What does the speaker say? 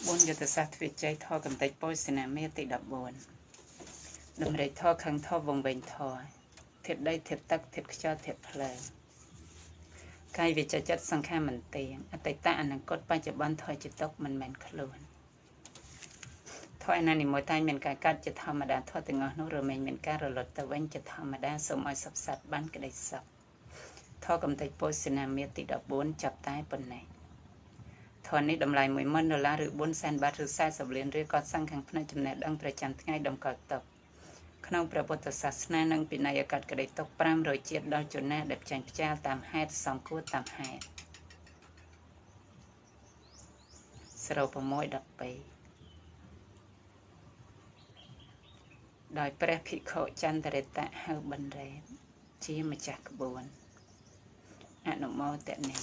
4យុទ្ធសាស្ត្រទ្វាជ័យធរកំតិចពោជនាមេទី14តម្រេចធរខឹងធរវងវែងធរធាតុដីធាតុទឹកធាតុខ្យល់ធាតុភ្លើងកាយវិជ្ជចិត្តសង្ខារមិនទៀងអតីតអនាគតបច្ចុប្បន្នធរជាទុកមិនមែនខ្លួនធរឯណានិមួយតែមានការកាត់ជាធម្មតាធរទាំងអស់នោះរមែងមានការរលត់ទៅវិញជាធម្មតាសូមឲ្យសពសត្វបានក្តីសុខធរកំតិចពោជនាមេទី14ចាប់តែប៉ុណ្ណេះធននេះតម្លៃ10000ដុល្លារឬ4សែនបាតឬ40លានរៀលក៏សង្ខាងផ្នែកចំណេះដឹងប្រចាំថ្ងៃតម្កល់ទុកក្នុងព្រះពុទ្ធសាសនានិងពិន័យកាត់ក្តីទុក500ជាតិដល់ជនណាដែលផ្ចាញ់ផ្ចាលតាមហេតុសំគួរតាមហេតុ0612ដោយព្រះភិក្ខុចន្ទរិតៈហៅបណ្រេតជាម្ចាស់ក្បួនអនុមោទនា